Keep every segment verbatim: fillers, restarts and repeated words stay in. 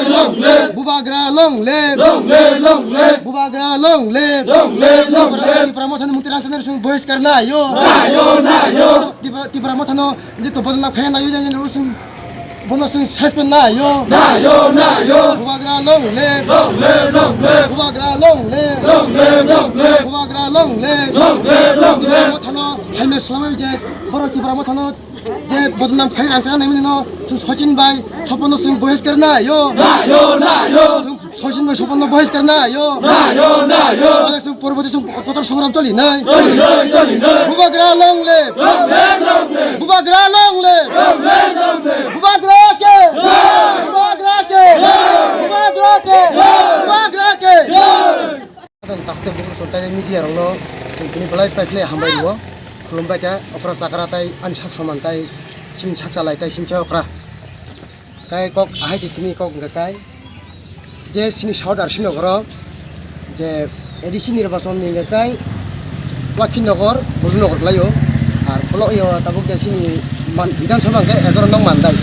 Long live! Bubagra long live! Long live, long live! Bubagra long live! Long live, long live! Tipra Mothani mungtwi rangchaknai rok chwng bohiskar nai o. Nai o, nai o! Tipra, Tipra Mothano je to bodol nang khe nai o, je, je, rok chwng bono chwng suspend nai o. Nai o, nai o! Bubagra long live! Long live, long live! Bubagra long live! Long live, long live! Bubagra long live! Long live, long live! Tipra Mothano hai message swlamwi je borok Tipra Mothano je bodol nang khai rangchaknai mani no chwng Sachin bai Sopon no chwng bohiskar nai o. Nai o, nai o! Chwng Sachin bai Sopon no bohiskar nai o. Nai o, nai o! Chwng porborti chwng kotor songram choli nai. Choli nai, choli nai! Bubagra long live! Long live, long live! Bubagra long live! Long live, long live! Bubagra ke! Jai! Bubagra ke! Jai! Bubagra ke! Jai! Bubagra ke! Jai! Takte bukur sontai media rokno chwng tini belai paiphle hambai rwo. Khulumbai kha okra chakra tai ani sak soman tai sini sak chalai tai sini okra. Tai kok ahai se tini kok hwnkha tai je sini South R C nogoro je A D C nirbachon ni hwnkha tai Wakhi nogor, Bujunogor kwlaio. Ar polo yo tabuk je sini man-, Bidhan Sabha hwnkhe egaro nong mandai.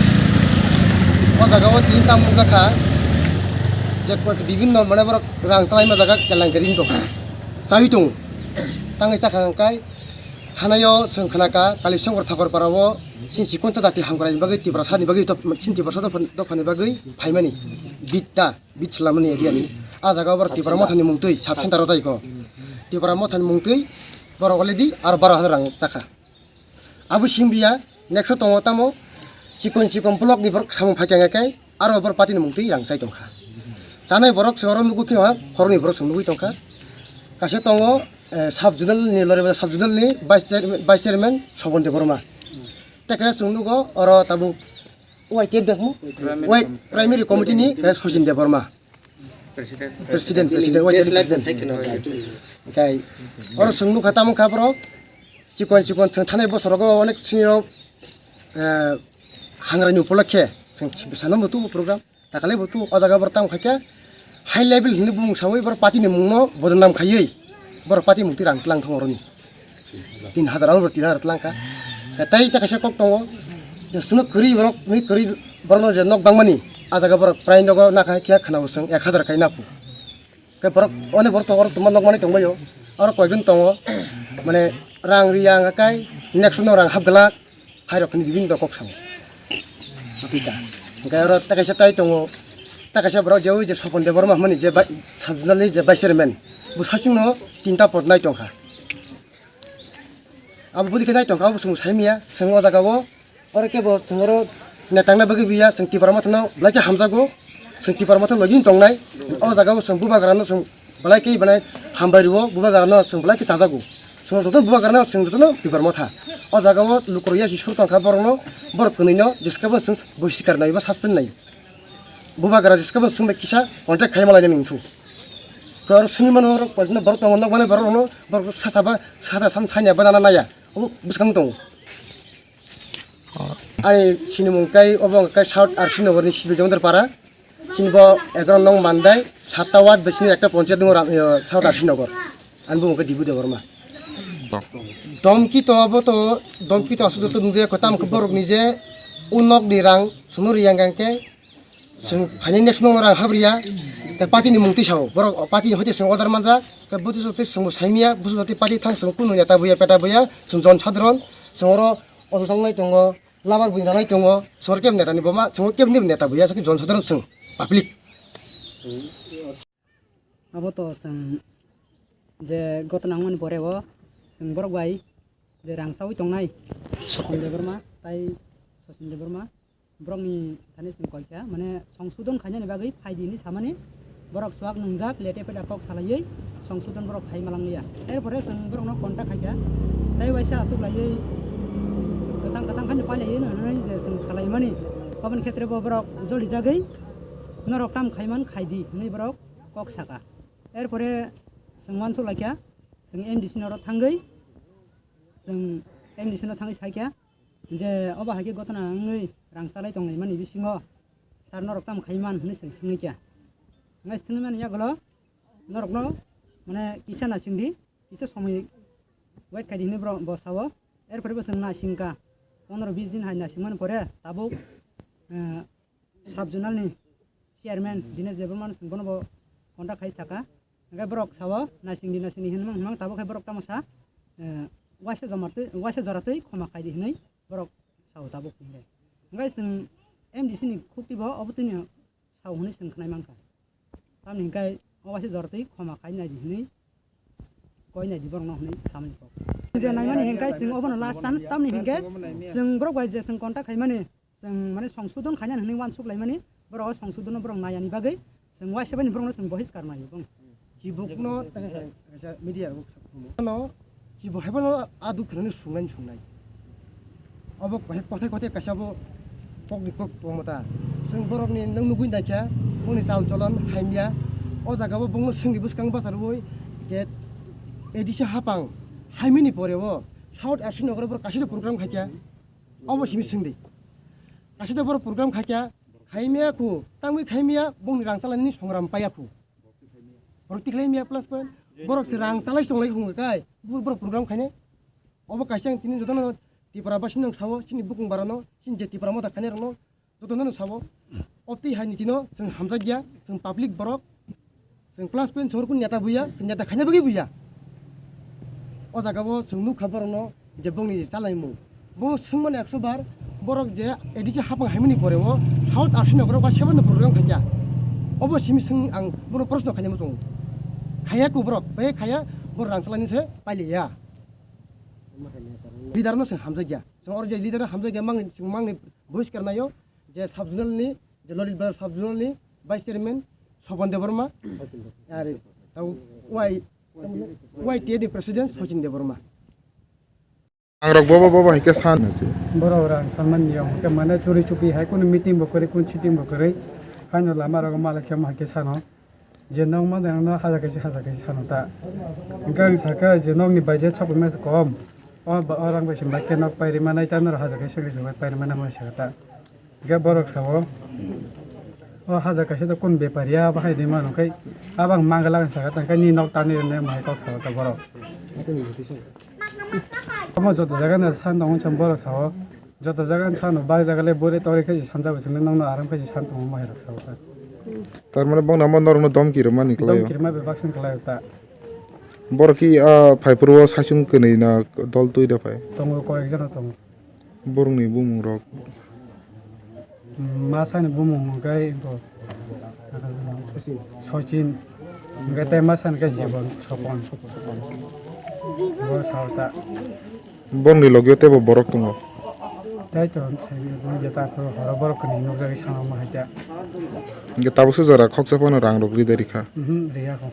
O jaga o tini tamo wngjakha je bibinno mane borok rang chalaima jaga kelang kering tongkha. Chawi tongo. Tangwi chakha hwnkhe thanaio chwng khnakha Kalisongkor Thakorpara o chini chikonsa jati hamkraini bagwi Tiprasa ni bagwi dop-, chini Tiprasa dopha-, dophani bagwi phaimani bid da, bid swlamani area ni. A jaga o borok Tipra Mothani mungtwi sub center o tei ko. Tipra Mothani mungtwi borok already aro baro hajar rang chakha. Abo singbiya, next o tongo tamo chikon chikon block ni borok samung phaikha hwnkhe aro borok party ni mungtwi rang chai tongkha. Chanai borok se oro nugwi khe ha, khoroknwi borok se nugwi tongkha. Kaisa tongo, eh, sub zonal ni lore sub zonal ni vice chair-, vice chairman Sobon Debbarma. Tei kaisa chwng nugo oro tabuk Y T F de mo? Primary Y-, committee. Primary committee ni kaisa Sachin Debbarma. President, president, president, Y T F president. Hwnkhe oro chwng nukha tamo kha borok chikon chikon chwng thanai bosorogo onek sinirok, eh, hangrai ni upolokhe chwng bwsano bo tubu program takalai bo tubu o jaga borok tamo khaikhe high level hinwi bumung sawi borok party ni mungno bodnam khaiwi borok party mungtwi rang tlang thang oroni. Tin hajar abo tin hajar tlang kha. Tei ta kaisa kok tongo. Je suno kwrwi borok, ni kwrwi borokno je nok bangmani, a jaga borok prai nogo nakha khe khna usung ek hajar kai napu. Khe borok, one borok tongo, oro tongma nok mani tongbaio. Oro koijon tongo. Mane rang riya wngkha kai, next no rang hap glak, hai rok ni bibin kok sao. Sapita. Hwnkhe oro ta kaisa tai tongo. Ta kaisa borok je ui je Sopon Debbarma hwnmani je bai-, sub zonal ni je vice chairman. Bo sasingno tinta pod nai tongkha. Abo budi khe nai tongkha, abo chwng saimanya, chwng o jaga o, oro khe bo chwng oro netangna bagwi biya, chwng Tipra Mothano belai khe hamjago, chwng Tipra Motha logi tongnai, o jaga o chwng bubagrano chwng belai khe belai hambai rwo, bubagrano chwng belai khe chajago, chwng joto bubagrano chwng jotono Tipra Motha. O jaga o lukurok yasi sur tongkha borokno, borok kwnwino jeskabo chwng bohiskar nai ba suspend nai. Bubagra jeskabo chwng bai kisa contact khai malai nini wngthu. Khe oro swngwi mano oro koikno borok tongo, nokmani borok rokno, borok sasa ba, sata sam sanya ba nana naya. Obo bwskango tongo. Ani sinimung kai obo wngkha kai South R C Nogor ni Sibi Jomodar Para. Sini bo egaroh nong Mandai, satta ward, bisini ekta ponchayat nungo Ram-, yo, South R C Nogor. Ani bo wngkha Dibu Debbarma. Domki to abo to, domki to aswk joto nungjakha, tamo khe borok ni je o nok ni rang sunu riyang khe chwng phaini next nok no rang habriya, tei party ni mung twi sao, borok party ni hoite chwng order manjak, tei buti joto chwng bo saimanya, buti joto party thang chwng kunu neta buya peta buya, chwng jon sadharon, chwng oro oso chongnai tongo, labar buini ranai tongo, chwng oro kebo neta ni boma, chwng oro kebo neta buya, chwng jon sadharon chwng public. Abo to chwng je gotna wngmani pore o chwng borok bai je rang chaui tongnai Sopon Debbarma tai Sachin Debbarma borokni thani chwng koi kha, mane songsodon khainani bagwi phai di hinwi samani borok chuak nwngjak, lete peda kok salaiwi songsodon borok khai malang liya. Er pore chwng borokno contact khai kha, tei waisa aswk laiwi kwchang kwchang khaino pailaiwi hwnwi je chwng salaimani, aboni khetre bo borok joli jagwi norok tam khaiman khai di hinwi borok kok saka. Er pore chwng uansuk lai kha, chwng M D C ni oro thangwi, chwng M D C no thangwi sai kha je, obo hai khe gotna wngwi rang chalai tonglaimani bisingo sir norok tamo khaiman hinwi chwng swngwi kha. Hwnkhai swngwi mani yagulo norokno, mane, kisa nasing di, kisa somoi wait khai di hinwi bro-, bo sao. Er pore bo chwng nasing kha, pondro bis din hai nasingmani pore tabuk, eh, sub zonal ni chairman Dinesh Debbarma no chwng bono bo contact khai saka. Hingke borok sao naising di naising di hinwi mang tabuk khe borok tamo sa, eh, waisa joma twi, waisa jora twi khoma khai di hinwi borok sao tabuk hinwi. Hingke chwng M D C ni khukti bo obo twi no sao hinwi chwng khnai mankha. Tamni hingke o waisa jora twi khoma khai nai di hinwi koi nai di borok no hinwi samani kok. Je naimani hingke chwng obono last chance tamni hingke chwng borok bai je chwng contact khaimani. Chwng mane songsodon khaina hinwi uansuk laimani, borok o songsodonno borok nayani bagwi chwng uaisabani borokno chwng bohiskar mani bong. Chibukno tei kaisa media rok no chibo haibano aduk khnani sungnai sungnai. Obo kothai kothai kaisa bo kokni kok tongmota. Chwng borokni nang nugwi naikha, boni chal cholon haimya. O jaga bo bongno swngni bwskang bacharwi je A D C hapang haimani pore o South Asia nokro borok kaisa program khaikha. Obo simi swngdi. Kaisa borok program khaikha, khaimya khu, tangwi khaimya, bongni rang chalani songram paya khu. Borok tikhlai mia plus point, borok se rang chalai tonglai hwnga kai, bur borok program khainai. Obo kaisa ang tini jotono Tripura basino ang sao, chini bukung barano, chini je Tripura motha khainai rokno, jotono no sao. Obtwi hai nitino chwng hamjakya, chwng public borok, chwng plus point songor kun neta buya, chwng neta khaina bagwi buya. O jaga o chwng nukha borokno je bongni chalaimung. Bo swngmani ekso bar borok je A D C hapang haimani pore o South Asia nokro ba seven program khaikha. Obo simi swng ang bono proshno khaina muchungo. Khaya ku borok, bai khaya borok rang chalani se pailiya. Leader no se hamjakya. Chwng oro je leader hamjakya mangni, chwng mangni voice karnayo. Je sub zonal ni, je Lolit Bazar sub zonal ni vice chairman Sopon Debbarma, are tau Y, Y T A ni president Sachin Debbarma. Ang rok bobo bobo hai khe san. Borok rang sanmani niyom hwnkhe mane churi chupi hai kunu meeting bo kwrwi, kunu sitting bo kwrwi. Haino lama rogo malai khe hai khe sano. Je nok ma dang no haja kaisa haja kaisa sano ta. Hwnkhe ang sakha je nokni budget sokoi masa kom. O ba, o rang bai se bai khe nok pairi manai ta noro haja kaisa kaisa bai pairi manai mo sakha ta. Hwnkhe borok sao. O haja kaisa to kun bepari ya bahai de mano kai. Abang mangala sakha ta kai ni nok tani ne mai kok sao ta borok. Omo joto jaga no san tongo chwng borok sao. Joto jaga no sano bag jaga le bore tori khe sanjabo chwngno nokno aram khe san tongo mai rok sao ta. Tar mane bongni amo norokno domki rwmani kwlaio. Domki rwma bebak song kwlaio ta. Borok ki, ah, phaiphuru o saichung kwnwi na dol twi da phai? Tongo, koi ek jona tongo. Borokni bumung rok? Ma sani bumung hwnkhe bo Sachin, hwnkhe tei ma sani khe Jibon, Sopon. Bo sao ta. Borokni logio teibo borok tongo. Tai to sai bo je ta ko horo borok kwnwi nukjagwi sama ma hai ta. Hwnkhe tabuksa jora khoksa phano rang rok ri de rikha. Mhm, riya ko.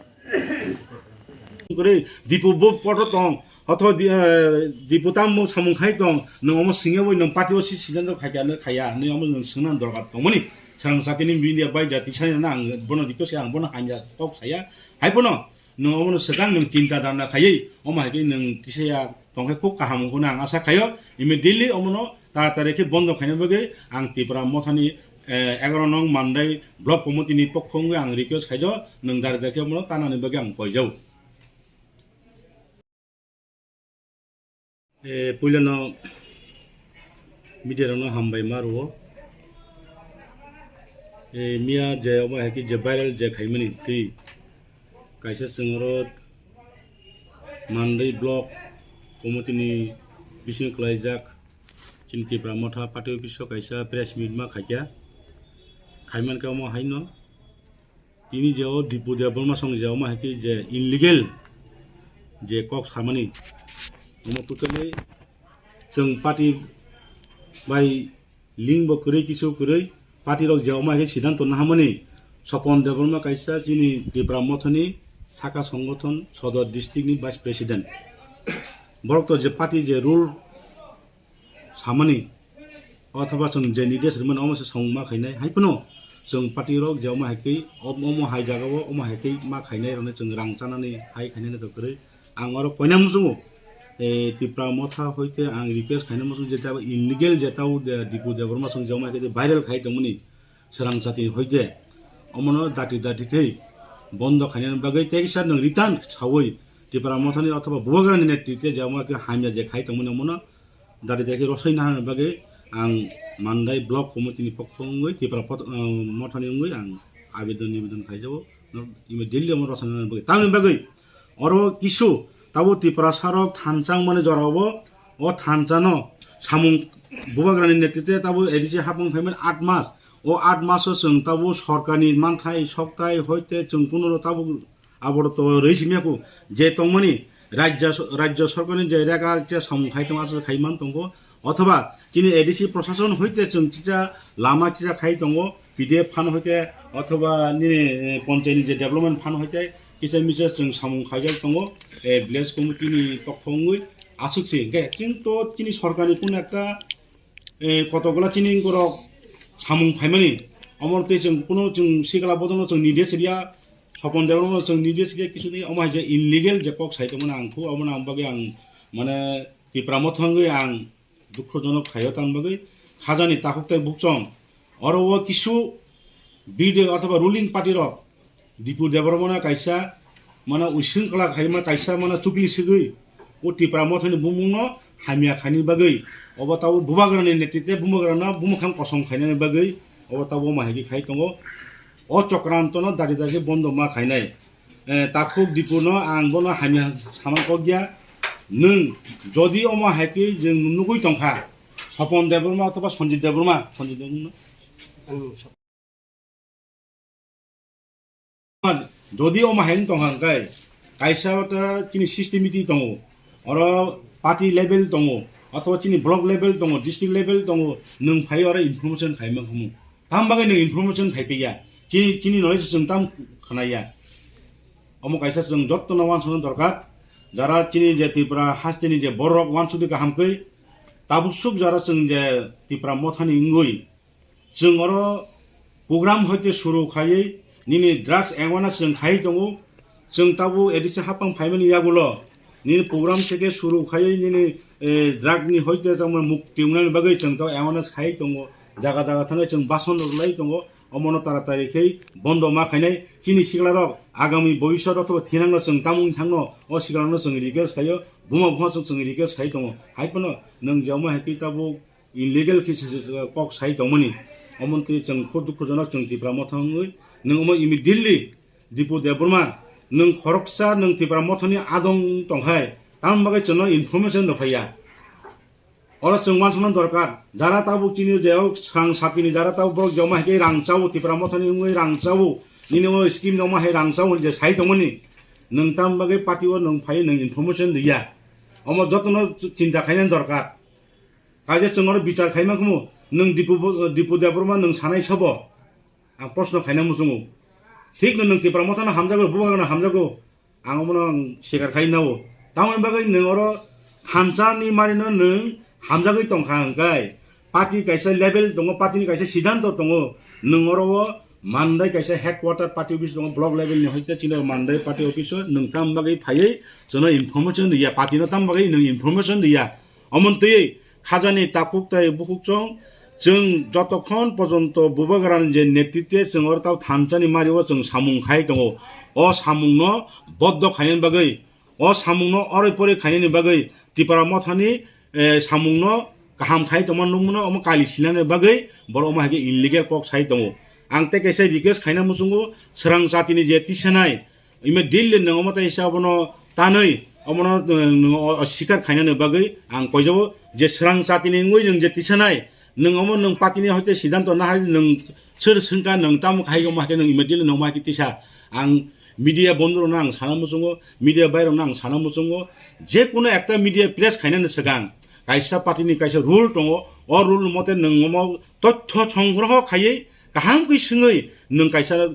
Kwrwi, Dipu bo poto tong, otho di, eh, Dipu tamo samung khai tong, nwng omo singya bai nwng party o si siddhanto khai kha, khaya, nwng omo nwng swngna dorkar tongmani. Swrang jatini media bai jati sai na ang bono request khe ang bono hamya kok saya. Hai bono, nwng omo no swkang nwng chinta dharna khaiwi, omo hai khe nwng kisaya tong khe khub kaham wngkho hwnwi ang asa khaio. Immediately omo no taratari khe bondo khaina bagwi ang Tipra Mothani, eh, egaroh nong Mandai Block Committee ni pokho wngwi ang request khaijao, nwng dari dakhe omo tanani bagwi ang koijao. Eh, puilano media rokno hambai ma rwo. Eh, miya je omo hai khe je viral je khaimani twi kaisa chwng oro Mandai Block Committee ni bising kwlaijak chini Tipra Motha party office o kaisa press meet ma khaikha. Khaimankha omo haino tini je o Dipu Debbarma song je omo hai khe je illegal je kok samani omo totally chwng party bai link bo kwrwi kisu kwrwi party rok je omo hai khe siddhanto nahamani Sopon Debbarma kaisa chini Tipra Mothani saka songothon Sodor district ni vice president. Borok to je party je rule samani othoba chwng je nidesh rwmani omo se song ma khainai hai phano chwng party rok je omo hai khe omo hai jaga o omo hai khe ma khainai rokni chwng rang chanani hai khainai to kwrwi. Ang oro koina muchungo, eh, Tipra Motha hoite ang request khaina muchungo je tabo illegal je tabo de Dipu Debbarma song je omo hai khe viral khai tongmani swrang jati hoite omono dati dati khe bondo khainani bagwi tei kisa nwng return sawi Tipra Mothani othoba Bubagrani netrite je omo khe hamya je khai tongmani omono dari dagi rosoi nahana bagwi ang Mandai Block Committee ni pokho wngwi Tipra pot-, ah, Mothani wngwi ang abedon nibedon khaijago, no, immediately omo rwchapna bagwi. Tamni bagwi oro kisu tabo Tiprasa rok thansa wngmani jorao bo, o thansa no samung bubagrani netritwe tabo A D C hapung phaimani aat mas. O aat maso chwng tabo sorkarni manthai sokthai hoite chwng kuno tabo Abo to rwi simi ya kho je tongmani rajya so-, rajya sorkarni je rega je samung khai tong aswk khai man tongo, othoba chini A D C prosason hoite chwng chicha lama chicha khai tongo, P D F phan hoite othoba nini, eh, ponchayni je development phan hoite kisa misa chwng samung khaijak tongo, eh, village committee ni pokho wngwi aswk se. Hwnkhe chwng to chini sorkarni kun ekta eh, kotokgola chini borok samung phaimani, omo tei chwng kunu chwng sikla bodolno chwng nides riya, Sopon Debbarmano chwng nides riya, kisu ni omo hai je illegal je kok sai tongmani ang khu, omo nang bagwi ang mane Tipra Motha wngwi ang dukhojonok khaio, tamni bagwi khajani takhuk tei bukchong oro o kisu B D O othoba ruling party rok Dipur Debbarmano kaisa mano using kwlak hai ma kaisa mano chukli sigwi o Tipra Mothani bumungno hamya khaini bagwi, obo tabo bubagrani netritwe bubagrano bumukhang kosong khainani bagwi obo tabo ma hai khai tongo. O chokrantono dari dari bondo ma khainai. Eh, takhuk Dipurno ang bono hamya sama kokya. Nwng jodi omo hai khe jwng nugwi tongkha, Sopon Debbarma othoba Sanjit Debbarma, Sanjit Debbarma. Jodi omo hai wng tongkha hwnkhe, kaisa ta chini system meeting tongo, oro party level tongo, othoba chini block level tongo, district level tongo, nwng phai oro information khai mankhamu. Tam bagwi nwng information khai piya? Chini, chini knowledge chwng tam khnaya. Omo kaisa chwng jottono uansukna dorkar, jara chini je Tripura hasteni je borok uansukdi kaham khe, tabuk suk jara chwng je Tipra Mothani wngwi, chwng oro program hoite suru khaiwi nini drugs awareness chwng khai tongo. Chwng tabuk A D C hapang phaimani yagulo nini program theke suru khaiwi nini, eh, drug ni hoite tamo mukti wngnani bagwi chwng tabuk awareness khai tongo. Jaga jaga thangwi chwng bason rwlai tongo. Omono taratari khe bondo ma khainai. Chini siklarok agami bobiswt othoba thinangno chwng tamo wng thangno, o siklarokno chwng request khaio, buma buma chwng, chwng request khai tongo. Hai phano nwng je omo hai khe tabuk illegal khe se, se, kok sai tongmani. Omo twi chwng kho dukhujonok chwng Tipra Motha wngwi. Nwng omo immediately Dipu Debbarma, nwng khoroksa nwng Tipra Mothani adong tongkhai, tamni bagwi chwngno information rw phaiya? Oro chwng uansukna dorkar, jara tabuk chini je o swkang satini jara tabuk borok je omo hai khe rang chao, Tipra Mothani wngwi rang chao, nini o scheme ni omo hai rang chao je sai tongmani, nwng tamni bagwi party o nwng phai nwng information rwya? Omo jotono chinta khainani dorkar. Kaisa chwng oro bichar khaima khumu, nwng Dipu bo-, Dipu Debbarma nwng sanai sabo? Ang proshno khaina muchungo. Thik no nwng Tipra Mothano hamjago, bubagrano hamjago. Ang omono ang sikar khai nao. Tamoni bagwi nwng oro thansa ni marino nwng hamjagwi tongkha hwnkhe, party kaisa level tongo, party ni kaisa siddhanto tongo. Nwng oro o Mandai kaisa headquarter party office tongo, block level ni hoite chini Mandai party office o nwng tam bagwi phaiwi chwngno information riya, party no tam bagwi nwng information riya. Omontwi khajani takhuk tai bukhuk chwng, chwng jotokhon pojonto bubagrani je netritwe chwng oro tao thansani mario chwng samung khai tongo. O samungno boddo khainani bagwi, o samungno oroi poroi khainani bagwi Tipra Mothani, eh, samungno kaham khai tongma nukmano omo kali sinani bagwi borok omo hai khe illegal kok sai tongo. Ang tei kaisa request khaina muchungo, swrang jatini je tisanai, immediately nwng omo tei sa abono tanwi omono, eh, nwng o, o sikar khainani bagwi ang koijabo je swrang jatini wngwi nwng je tisanai, nwng omo nwng party ni hoite siddhanto nahari nwng sir swngkha nwng tamo khai omo hai khe nwng immediately nwng omo hai khe tisa. Ang media bondhu rokno ang sana muchungo, media bai rokno ang sana muchungo, je kuno ekta media press khainani swkang kaisa party ni kaisa rule tongo, o rule mote nwng omo tothyo songgroho khaiwi kaham khe swngwi nwng kaisa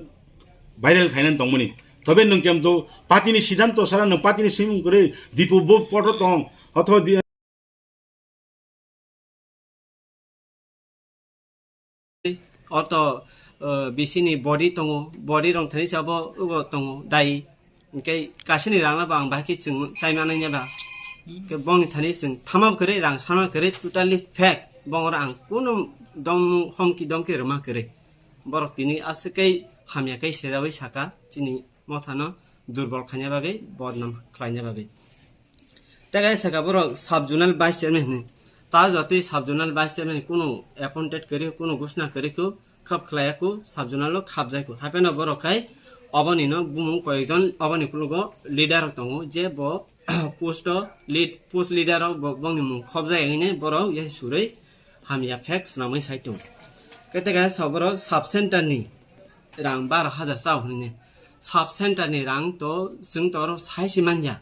viral khainani tongmani. Tobe nwng kemto party ni siddhanto sara nwng party ni swimung kwrwi Dipu bo poto tong, othoba di-, Oto, eh, bisini body tongo, body rong thani sabo ugo tongo dai. Hingke kasini rangna ba ang bahai khe chwng chaima nangya ba. Ke bongni thani chwng thama kwrwi rang sana kwrwi totally fake. Bongora ang kunu dom homki domki rwma kwrwi. Borok tini aswk khe hamya khe sejawi saka chini mothano durbol khaina bagwi, bodnam khlaina bagwi. Tei kaisa saka borok sub zonal vice chairman hinwi. Ta jotwi sub zonal vice chairman kunu appointed kwrwi, kunu gusna kwrwi kho, Khap khlaiya ku, sub zonal o khapjai ku. Hapheno borok khai oboni no bumung koyekjon oboni kulugo leader rok tongo, je bo post o lead, post leader rok bo, bongni mung khopjai hwnwi borok yasi surwi hamya phek swnamwi sai tongo. Kete kaya sa borok sub center ni rang baro hajar chao hwnwi ne. Sub center ni rang to chwng to oro sai si manya.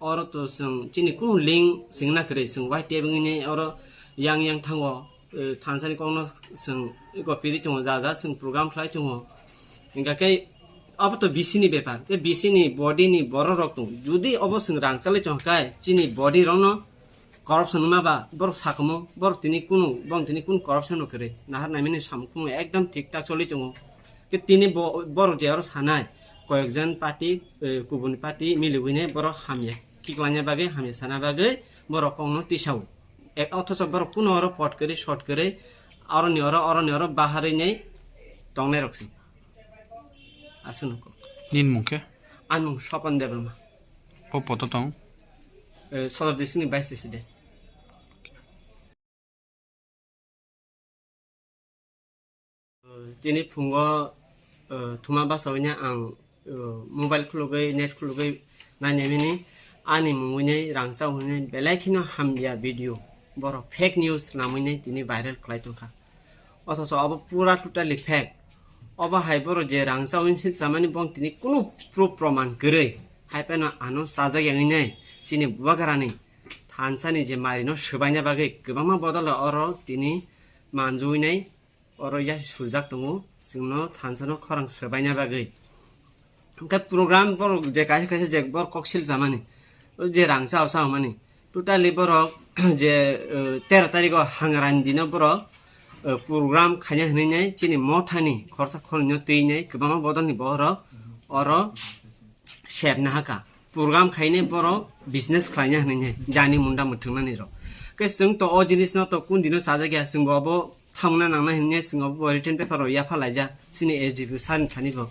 Oro to chwng chini kunu link singna kwrwi, chwng Y T F wngwi oro yang yang thango, eh, thansani kokno chwng iko piri tongo, ja ja chwng program khlai tongo. Hingkha khe abo to B C ni bepar, khe B C ni body ni borok rok tongo. Judi obo chwng rang chalai tongkha khe chini body rokno corruption wngma ba borok sakhumu, borok tini kunu, borok tini kunu corruption no kwrwi. Nahar naimani samung khumung ekdom thik thak choli tongo. Khe tini bo-, borok je oro sanai, koyekjon party, eh, kubun party miliwine borok hamya kiklangya bagwi, hamya sana bagwi borok kokno tisao. Ek, othocho borok kuno oro pot kwrwi, short kwrwi, oroni oro, oroni oro baharwi nei tongnai rok se. Aswk nukho. Nini mung khe? Ani mung Swapan Debbarma. O poto tong? Eh, Sodor district ni vice president. Tini phungo, eh, thuma basawi ang, eh, mobile khulugwi, net khulugwi nainai mini ani mungwi nei rang chao hwnwi belai kheno hamya video. Borok fake news namwi nei tini viral khlai tongkha. Othocho obo pura totally fake. Obo hai borok je rang chawi sil chamani bong tini kunu proof proman kwrwi. Hai phano ano chajak yangwi nei chini bubagrani thansani je marino swbaina bagwi kwbangma bodol oro tini manjui nei oro yasi sujak tongo chwngno thansano khorang swbaina bagwi. Hwnkhe program borok je kaisa kaisa je borok kok sil chamani, o je rang chao chao mani, totally borok je, eh, tero tarikh o Hangrani dino borok, eh, program khaina hwnwi nai chini mothani khorsa khornwino twi nai kwbangma bodolni borok oro sep nahaka. Program khainai borok business khlaina hwnwi nai jani munda mwthwngnani rok. Khe chwng to o jinisno to kun dino chajakya, chwngbo obo thamna nangnai hwnwi chwng obo written paper o yapha laijak chini S D P sir ni thani bo.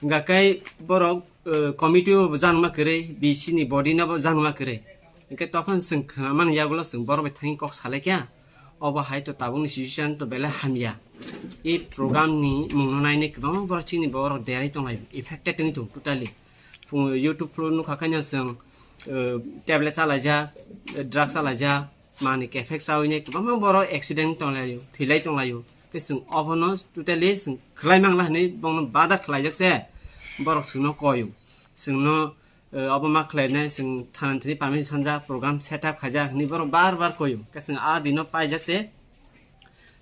Hwnkha khe borok, eh, committee o bo janma kwrwi, B C ni body no bo janma kwrwi. Hwnkhe tophang chwng khnamani yagulo chwng borok bai thangwi kok salaikha. Obo hai to tabukni situation to belai hamya. I program ni mungno nainai kwbangma borok chini borok derwi tonglaio, affected wngwi tongo totally. Phung YouTube phuru nukha khaino chwng, eh, tablet chalaijak, eh, drugs chalaijak, manwi kephek chawi nai kwbangma borok accident tonglaio, thwilai tonglaio. Khe chwng obono totally chwng khwlai mangla hwnwi bono bada khwlaijak se borok chwngno koio. Chwngno, eh, obo ma khlainai chwng thana thani permission sanjak, program set up khaijak hwnwi borok bar bar koio. Khe chwng a dino paijak se.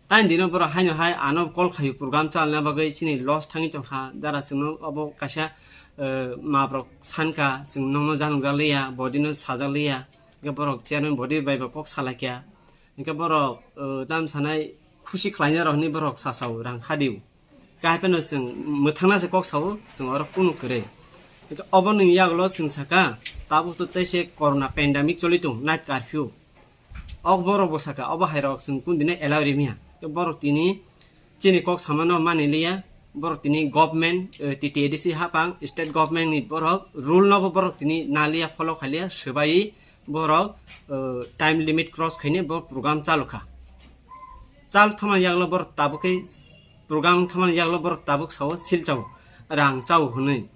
Tani dino borok haino hai ano call khaio program chalna bagwi chini loss thangwi tongkha. Dara chwngno obo kaisa, eh, mabrok sankha, chwng nokno janokjak liya, body no sajak liya. Hwnkhe borok chairman body bai bo kok salaikha. Hwnkhe borok, eh, tam sanai khusi khlaina rok hinwi borok sasao rang hadio. Khe hai phano chwng mwthangna se kok sao, chwng oro kunu kwrwi. Hwnkhe oboni yagulo chwng saka, tabuk to tei se corona pandemic choli tong, night curfew. Ok borok bo saka, obo hai rok chwng kun dino allow rimiya. Tei borok tini chini kok samano mani liya, borok tini government, eh, T T A D C hapang, state government ni borok rule no bo borok tini naliya, follow khaliya, swbai borok, eh, time limit cross khaine bo program chalu kha. Chal thama yaklo borok tabuk khe program thama yaklo borok tabuk sao sil chao, rang chao hwnwi.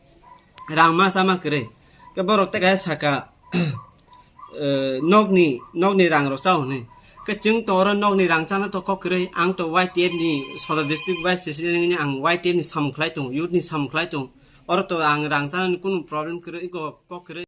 Rang ma chama kwrwi. Khe borok tei kaisa saka, eh, nokni, nokni rang rok chao hwnwi. Khe chwng to oro nokni rang chana to kok kwrwi, ang to Y T F ni Sodor district vice president wngwi ang Y T F ni samung khlai tongo, youth ni samung khlai tongo. Oro to ang rang chanani kunu problem kwrwi, iko kok kwrwi.